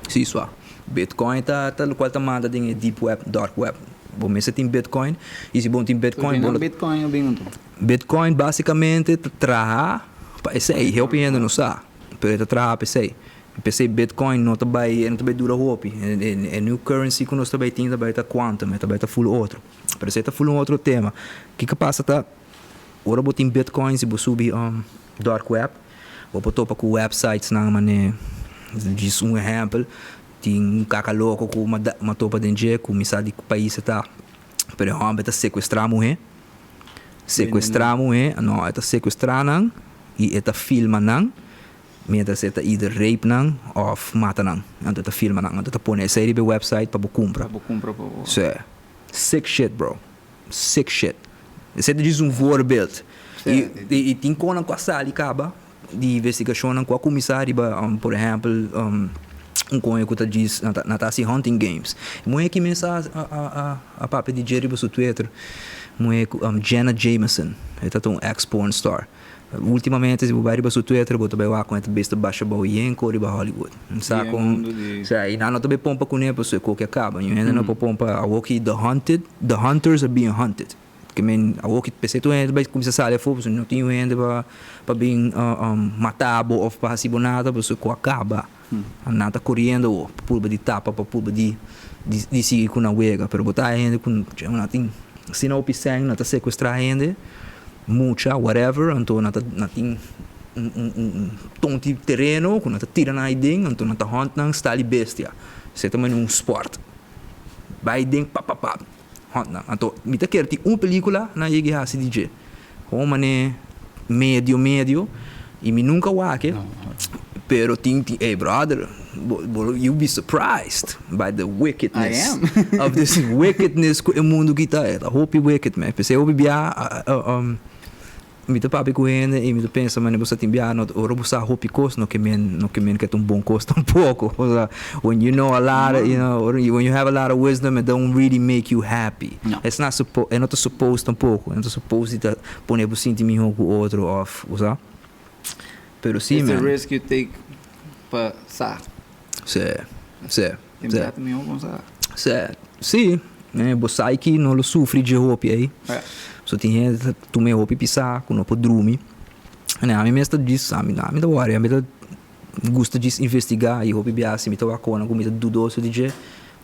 Si sua. Bitcoin ta ta lokual ta manda den e deep web, dark web. Bo mester tin bitcoin i si bo no tin bitcoin bo. Bitcoin a bin anto? Bitcoin basikamente ta traha pa esei, hopi hende no sa. Pero e ta traha p'esei. P'esei Bitcoin no ta bai, e no ta bai dura hopi. E new currency ku nos ta bai tin ta bai ta quantum, e ta bai ta full otro. Pero esei ta full un otro tema. Kiko pasa ta, ora bo tin Bitcoins i bo subi dark web, bo por topa ku websitesnan manera. Djis un ehèmpel, tin un kaka loko ku m'a topa den dje ku mi sa di ku pais e ta, pero e hòmber ta sekuestrá muhé, sekuestrá muhé, no, e ta sekuestrá nan i e ta filma nan mientras e ta either rape nan òf mata nan. Anto e ta filma nan, anto e ta pone esei riba e website pa bo kumpra. Pa bo kumpra pa bo. Sí. Sick shit bro. Sick shit. Esei ta djis un voorbeeld. I i tin konan ku a sali kaba di investigashonnan ku a kuminsá riba por ehèmpel un koño ku ta djis nan ta nan ta hasi hunting games. E muhé ki mes a a a papia di dje riba su Twitter, muhé ku Jenna Jameson, e ta ta un ex porn star. Ultimamente si bo bai riba su Twitter bo ta bai wak kon e ta bes ta basha bou yen ko riba Hollywood. Bo sa kon sa i nan no ta bai pompa kuné pasobra e koki a kaba. Niun hende no por pompa awoki the hunted, the hunters are being hunted. Ke men awoki p'esei tur hende ta bai kuminsá sali afó pasobra no tin niun hende pa pa bin mata bo òf pa hasi bo nada pasobra e ko a kaba. Nan ta koriendo awo pa purba di tapa pa purba di di sigui ku nan wega pero bo ta haya hende ku nan tin asina hopi sèn nan ta sekuestrá hende mucha whatever anto nan ta nan tin un un un tonti tereno ku nan ta tira nan aiden anto nan ta hunt nan style bestia esei ta manera un sport bai den papapap hunt nan anto mi ta kere tin un pelikula nan yega hasi di dje Gewoon mane medio medio y mi nunca wak e pero tin tin ey brother bo bo you be surprised by the wickedness of this wickedness cu e mundo aki ta e ta hopi wicked man p'esey hopi bia mi ta papia cu hende y mi ta pensa mane bo sa tin bia no ora bo sa hopi cos no ke men no ke men ke ta un bon cos tampoco osea when you know a lot you know when you have a lot of wisdom it don't really make you happy. No. It's not suppo e no ta supposed tampoco. E no ta supposed di ta pone bo sinti miho cu otro of, bo sa. Pero si, It's a man. risk you take pa sa. Sí, sí, Tin sí. bia ta miho con sa. Sí, sí. Eh, bo sa ki no lo sufri dje hopi ey. Ja. So tin hende ta tuma e hopi pisa cu no por drumi. En ami mes ta djis, ami, ami ta worry, ami ta gusta djis investiga y hopi bia si mi ta wak cona cu mi ta dudoso di dje,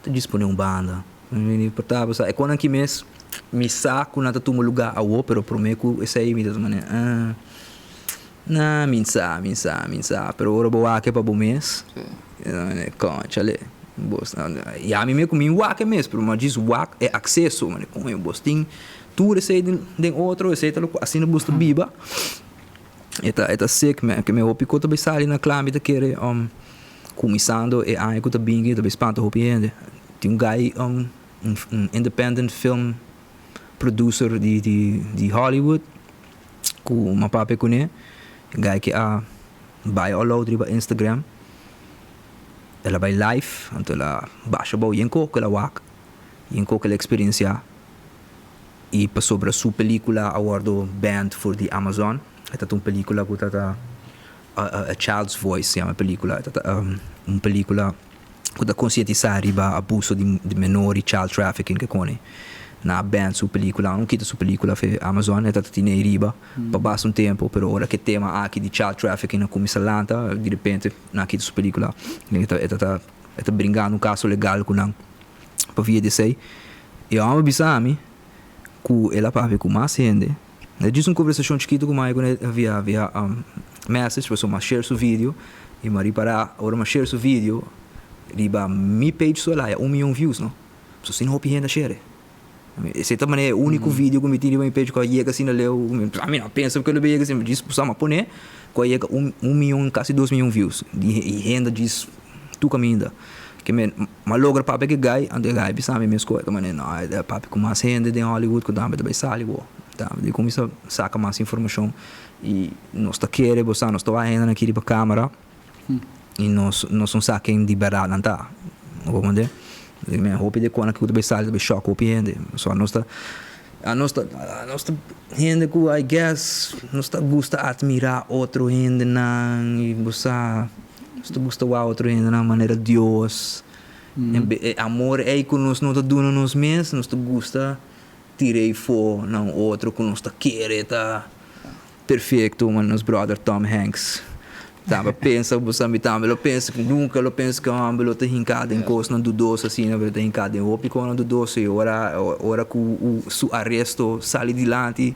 ta djis pone un banda. Mi por ta pasobra e konan ki mes mi sa ku nan ta tuma lugá awo pero promé ku esei mi ta manera ah na mi sa mi sa mi sa pero ora bo wak pa bo mes kònchale bos i ami mes ku mi wak mes pero mi a djis wak e akseso manera koño bos tin tur esei den otro esei ta loke asina bos ta biba e ta e ta sick man ke mi hopi ku ta bai sali na kla mi ta kere Kuminsando e aña ku ta bini ta bai spanta hopi hende. Tin un guy, un independent film producer di di Hollywood ku mi a papia kuné. E guy ke a bai all out riba Instagram. El a bai live, anto el a basha abou yen kos ku el a wak, yen kos ku el a eksperensiá. I pasobra su pelikula a wòrdu banned for di Amazon. E ta un pelikula ku ta ta. A Child's Voice se yama e pelicula. E ta un pelicula cu ta concientisa riba abuso di menor y child trafficking ke cone. Nan a ban su pelicula, nan kita su pelicula fe Amazon, e ta tine ei riba pa basta un tempo, pero ora ke tema aki di child trafficking a cuminsa lanta, di repente nan a kita su pelicula. E ta e ta e ta bringando un caso legal cu nan pa via di esey. E homber bisa ami cu el a papia cu mas hende. E djis un conversacion chikito cu mai cune via via message pasobra mi a share su video y mi a ripara ora mi a share su video riba mi page so el haya un miyon views no. So asina hopi hende a share e. Esey ta manera e unico video cu mi tin riba mi page cu a yega asina leu ami no a pensa cu lo yega asina djis pasobra mi a pone cu a yega un miyon casi dos miyon views y hende a djis tur caminda. Ke men m'a logra papia ku e guy, anto e guy bisa mi mes ku e manera no e papia ku mas hende den Hollywood ku tambe ta bai sali bo. Tambe di kuminsa saka mas informashon i nos ta kere bo sa nos ta wak hendenan aki riba kamera i nos nos no sa ken di bèrdat nan ta. Bo comprende? Di men hopi di kona ku ta bai sali ta bai shòk hopi hende. So anos ta anos ta anos ta hende ku I guess nos ta gusta atmirá otro hendenan i bo sa. Nos ta gusta wak otro hendenan manera Dios. E amor ei ku nos no ta duna nos mes, nos ta gusta tira ei for na un otro ku nos ta kere ta perfecto. Manera nos brother Tom Hanks taba pensa, bo sa mi tambe lo pensa ku nunka lo pensa ku e hòmber lo ta hinká den kosnan dudoso asina, pero e ta hinká den hopi kosnan dudoso i ora ora ku su aresto sali dilanti.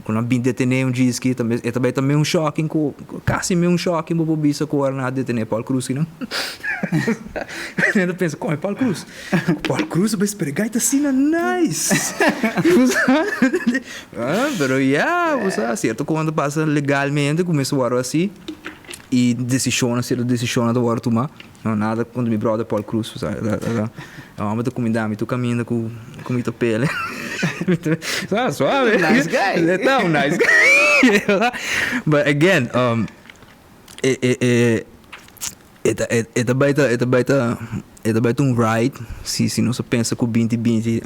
Ku nan bin detené un djiski ta e ta bai ta meun shocking ku kasi meun shocking bo por bisa ku ora nan a detené Paul Cruz kinan. Nan ta pensa kon e Paul Cruz? Paul Cruz a bai spera gai ta asina nice. Pero ya bo sa sierto kon ta pasa legalmente ku mester wòrdu hasi i desishonnan sierto desishonnan ta wòrdu tumá. No nada kontra mi brother Paul Cruz sa e homber ta cuminda mi tur caminda cu cu mi ta pele sa suave Nice guy. E ta un nice guy but again um e e e e ta e ta bai ta e ta bai ta e ta bai ta un ride si si nos a pensa cu binti binti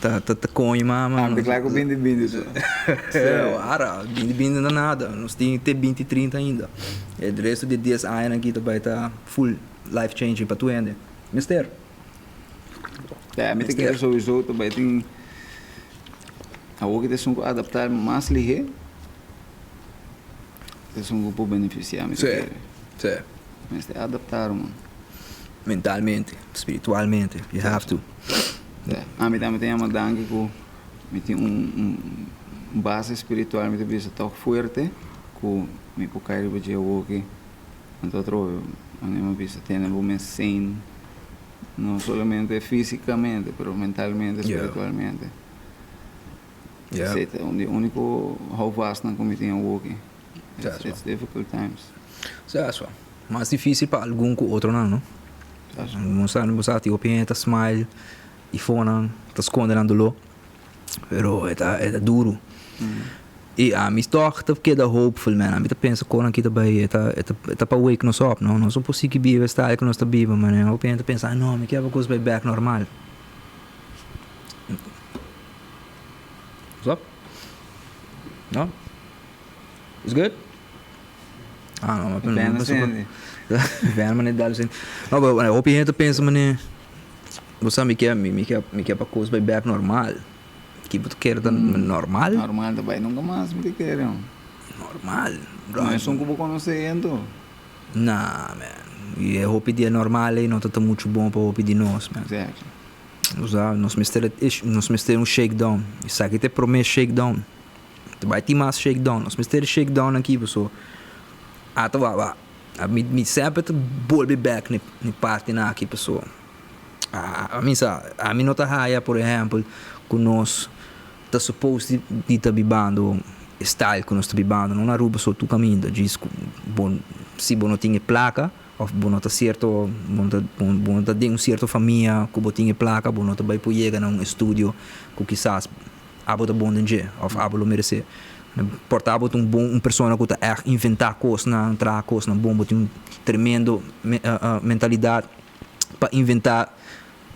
ta ta ta coño mama Antes claro cu binti binti so. Wara binti binti no ta nada nos tin te binti trinta ainda. E resto di dies añanan aki ta bai ta full life changing pa tur hende. Mester. Ya, mi ta kere sowieso ta bai tin awor ki ta esun ku adaptá mas lihé, ta esun ku por benefisiá mi ta kere. Sí, sí. Mester adaptá ruman. Mentalmente, spiritualmente, you have to. Ya, ami tambe ta yama danki ku mi tin un base spiritual mi ta bisa tòg fuerte ku Mi por kai riba dje awoki. Anto atrobe manera mi a bisa tene bo mes sane, no solamente físikamente pero mentalmente, spiritualmente. Esei ta un di e úniko houvastnan ku mi tin awoki. It's difficult times. Sa asua. Mas difísil pa algun ku otronan, no? Bo sa, bo sa tin hopi hende ta smile i fonan ta skonde nan doló. Pero e ta e ta duru. I ami tòg ta keda hopeful man. Ami ta pensa kon aki ta bai e ta e ta e ta pa wake nos op no. Nos no por sigui biba e style ku nos ta biba man. Hopi hende ta pensa no mi kier pa kos bai bèk normal. What's up? No? It's good? Ah no, mi pensa Vèn manera dal sende. No pero hopi hende ta pensa manera. Bo sa mi ke mi ke mi ke pa kos bai bek normal. Ki bo ta kere ta normal? Normal ta bai nunka mas mi ta kere. Normal? No esun ku bo konosé anto. Nah man, i e hopi di e normal ei no ta ta muchu bon pa hopi di nos man. Exactly. Bo sa nos mester nos mester un shakedown. Esaki ta e prome shakedown. Ta bai tin mas shakedown. Nos mester e shakedown aki paso ata wak. Mi mi semper ta bolbe bek na e partinan aki paso ami sa ami no ta haya por ehempel ku nos ta suppose di ta bibando e style ku nos ta bibando no na Aruba so tur kaminda djis ku bo si bo no tin e plaka of bo no ta sierto bo no ta bo no ta den un sierto famia ku bo tin e plaka bo no ta bai por yega na un estudio ku kisas Abo ta bon den dje of abo lo meresé. Por ta abo ta un bon un persona ku ta ègt inventá kosnan, traha kosnan bon, bo tin un tremendo mentalidat pa inventá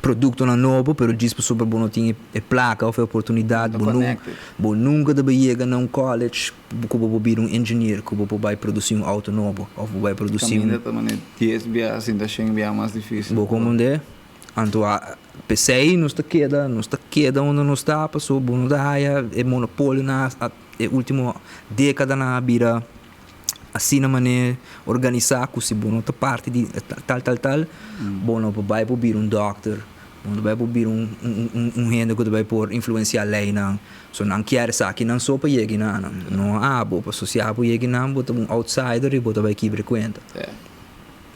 produktonan nobo, pero djis pasobra bo no tin e plaka of e oportunidat, bo no bo nunka ta bai yega na un college ku bo por bira un engineer, ku bo por bai produsí un outo nobo of bo bai produsí un. Kaminda ta manera dies bia, sinta shen bia mas difísil. Bo komprendé? Anto a p'esei nos ta keda, nos ta keda unda nos ta pasobra bo no ta haya e monopolio na e ultimo dekadanan a bira asina manera organisá ku si bo no ta parti di tal tal tal bo no por bai por bira un dòkter, bo no ta bai por bira un un hende ku ta bai por influensiá leinan. So nan kier esaki nan so pa yega nan, no abo pasobra si abo yega nan bo ta un outsider i bo ta bai kibra kuenta.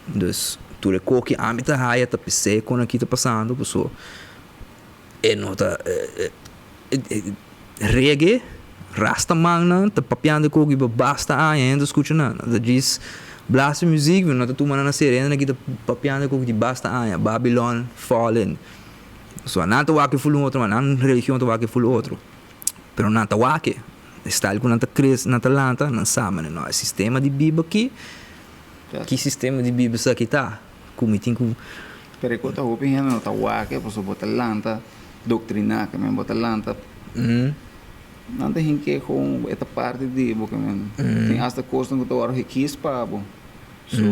Dus tur e koki ami ta haya ta p'esei kon aki ta pasando paso e no ta reggae rastamannan ta papiando e koki pa basta aña hende ta skucha nan nan ta djis blasta muzik pero no ta tuma nan na serio hende aki ta papiando e koki di basta aña Babylon fallen so nan ta wak e ful un otro nan religion ta wak e ful otro pero nan ta wak e style ku nan ta krese nan ta lanta nan sa manera no e sistema di biba aki. Ki sistema di biba esaki ta ku mi tin ku. Pero e kos ta hopi hende no ta wak e pasobra bo ta lanta doktriná ke men bo ta lanta nan ta hinke kon e ta parti di bo ke men tin asta kosnan ku ta wòrdu hikis pa bo so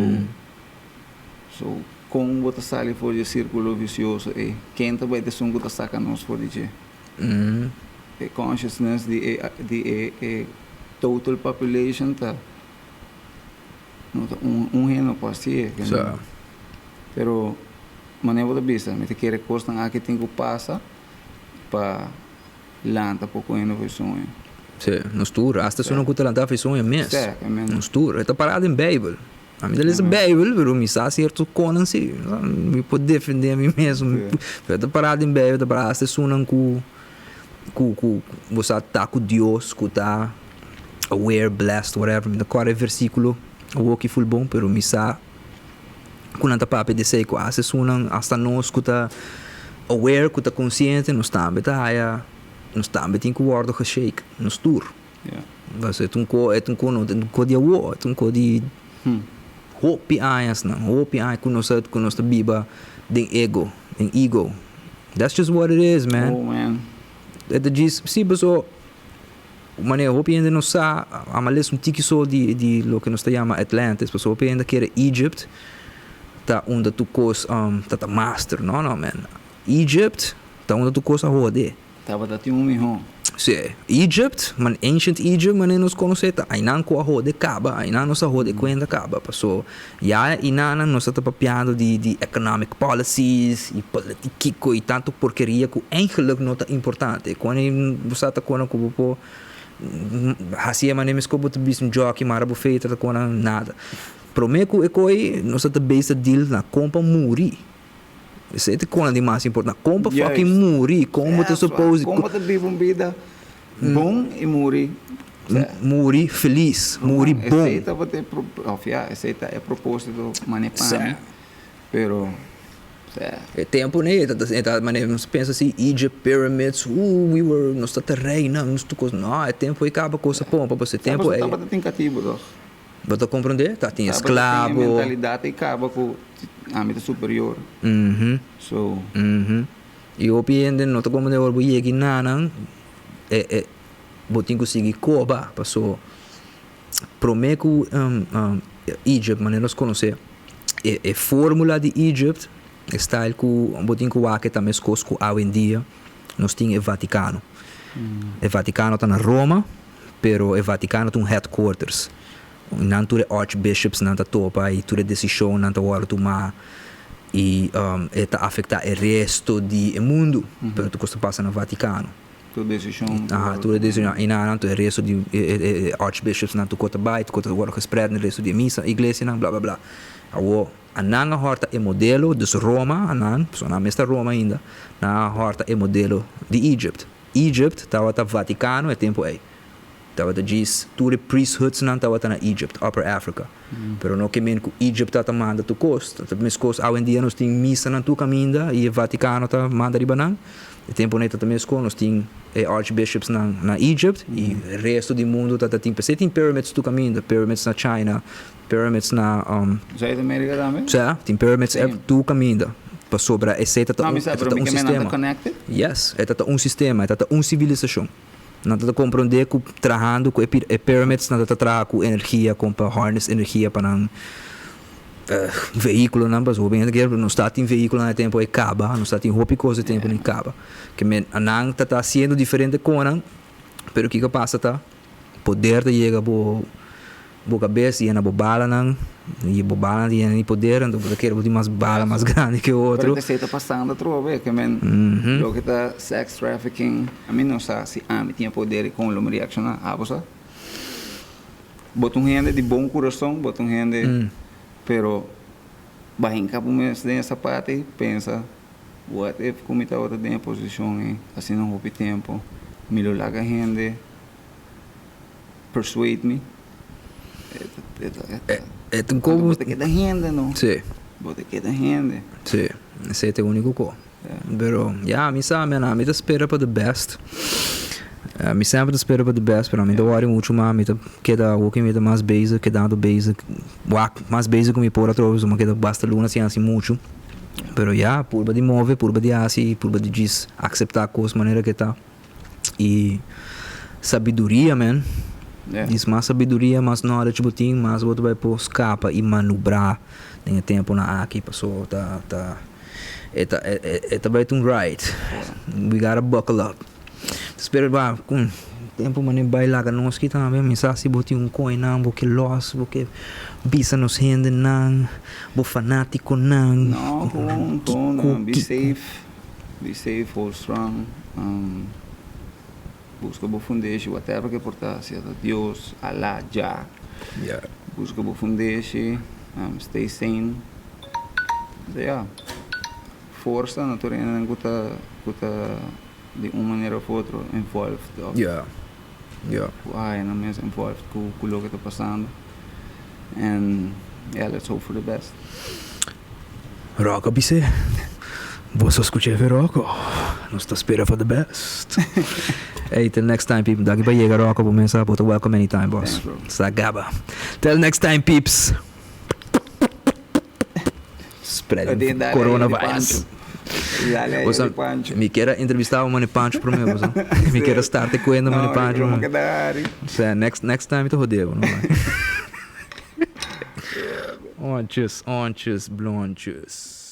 so kon bo ta sali for di e sirkulo visioso ei ken ta bai ta esun ku ta saka nos for di dje e consciousness di e di e total population ta. No ta un un hende no por hasié. Sa. Pero manera bo ta bisa, mi ta kere kosnan aki tin ku pasa pa lanta poko hende for e soño. Si, nos tur. Hasta esun ku ta lanta for soño mes. Si, amen. Nos tur. E ta pará den Beibel. Ami ta lesa Beibel, pero mi sa sierto konan si. Mi por defendé mi mes. Pero e ta pará den Beibel, ta pará hasta esunnan ku ku ku bo sa ta ku Dios, ku ta aware, blessed, whatever. Mi ta kòrda e versíkulo awoki ful bon, pero mi sa ku nan ta papia di esei, ku hasta esunnan, hasta nos ku ta aware, ku ta konsiente, nos tambe ta haya. Nos tambe tin ku wòrdu geshake, nos tur. Pasobra e ta un ko, e ta un ko no ta un ko di awo, e ta un ko di hopi añasnan, hopi aña ku nos a ku nos ta biba den ego, den ego. That's just what it is, man. Oh, man. E ta djis, si paso manera hopi hende no sa, a les un tiki so di di loke nos ta yama Atlantis, pasobra hopi hende a kere Egypt ta unda tur kos ta ta master. No, no, man. Egypt ta unda tur kos a hode. Tabata tin un mihó. Sí, Egypt, man ancient Egypt manera nos konosé ta einan ku a hode kaba, einan nos a hode kuenta kaba. Paso ya einanan nos a ta papiando di di economic policies i politikiko i tantu porkeria ku eigenlijk no ta importante. Kuando bo sa ta kona ku bo por hasi e manera meskos bo ta bisa un jockey mara bo feita ta kona nada. Promé ku e koi nos a ta bes ta deal na kon pa muri. Esei ta kona di mas importante. Kon pa fucking muri? Kon bo ta suppose. Kon bo ta biba un bida bon i muri. Muri felis, muri bon. Esei tabata e of ya, esei ta e proposito mane pa mi. Pero sa. E tempu nei e ta mane nos pensa si Egypt pyramids, we were nos ta ta reinan, nos tur kos. No, e tempu ei kaba kos a pompa pasobra e tempu ei. Tabata tin katibu toch? Bo ta komprondé? Ta tin esklabo. Tabata tin e mentalidat ei kaba ku ami ta superior. So. I hopi hende no ta komprondé ora bo yega i nanan e e bo tin ku sigui koba paso promé ku Egypt manera nos konosé e e formula di Egypt e style ku bo tin ku wak ta meskos ku awendia nos tin e Vatikano. E Vatikano ta na Roma. Pero e Vaticano ta un headquarters. Nan tur e archbishops nan ta topa y tur e decisionnan ta wordo tuma y e ta afecta e resto di e mundo. Pero tur cos ta pasa na Vaticano. Tur decision. Aha, tur e decision. Y nan tur e resto di e archbishops nan tur cos ta bay, tur cos ta wordo gespread na e resto di e misa, iglesianan, bla bla bla. Awor, anan a horta e modelo, dus Roma, anan, pasobra nan mes ta Roma ainda, nan a horta e modelo di Egypt. Egypt tabata Vaticano e tempo ei. Tabata djis tur e priesthoodsnan tabata na Egypt, Upper Africa. Pero no ke men ku Egypt tabata manda tur kos. Ta meskos awendia nos tin misanan tur kaminda i e Vaticano ta manda riba nan. E temponan ei tabata meskos, nos tin e archbishopsnan na Egypt i resto di mundu tabata tin, p'esei tin pyramids tur kaminda, pyramids na China, Pyramids na Zuid Amerika tambe? Sa, tin pyramids tur kaminda. Pasobra esei ta ta un, e ta ta un sistema. Yes, e ta ta un sistema, e ta ta un sivilisashon. Nan ta ta komprondé ku trahando ku e pyramids nan ta ta traha ku energia kon pa harness energia pa nan vehíkulonan pasobra hopi hende kier nos ta tin vehíkulonan e tempu ei kaba, nos ta tin hopi kos e tempu ei kaba. Ke men nan ta ta hasiendo diferente konan pero kiko pasa ta poder ta yega bo Bo kabes yena bo balanan, i bo balanan ta yena di poder, anto bo ta kere bo tin mas bala mas grandi ke otro. Pero esei ta pasando atrobe, ke men loke ta sex trafficking, ami no sa si ami tin e poder i kon lo mi reakshoná, abo sa? Bo ta un hende di bon kurason, bo ta un hende, pero bo a hinka bo mes den e sapato i pensa, what if ku mi tabata den e posishon ei asina hopi tempu, mi lo laga hende persuade me. E ta un ko. Bo ta keda hende no. Si. Bo ta keda hende. Si, esei ta e uniko ko. Pero ya, mi sa mi mi ta spera pa the best. Mi semper ta spera pa the best, pero mi ta worry mucho mas, mi ta keda awor ke mi ta mas bezig, kedando bezig, wak mas bezig ku mi por atrobe, so mi a keda basta luna sin hasi mucho. Pero ya, purba di move, purba di hasi, purba di djis akseptá kos manera ke ta. I sabiduria man. Dis mas sabiduria mas knowledge bo tin mas bo ta bai por skapa i manubrá den e tempunan aki paso ta ta e ta e ta bai ta un ride. We gotta buckle up. Spera ba ku tempu manera bai laga nos aki tambe mi sa si bo tin un koinan bo ke lòs bo ke bisa nos hendenan bo fanatikonan. No, gewoon gewoon be safe. Be safe, hold strong. Buska bo fundeshi, whatever ke por ta, sea ta Dios, Allah, Jah. Yeah. Buska bo fundeshi, stay sane. So yeah, forsa na tur hendenan ku ta ku ta di un manera of otro involved of Yeah. Yeah. ku a haya nan mes involved ku ku loke ta pasando. And yeah, let's hope for the best. Rocco bis'é, Boso scuch'é fe Rocco, nos ta spera for the best. Ey, till next time peeps, danki pa yega Rocco, bo mes sa bo ta welcome anytime boss. Thanks bro. Sa gaba. Till next time peeps. Spreading coronavirus. Boso, mi kier a entrevista bo mane Pancho prome boso. Mi kier a start e cuenta mane Pancho. No, mi Sa, next next time mi ta hode bo, no. Ontjes, ontjes, blondjes.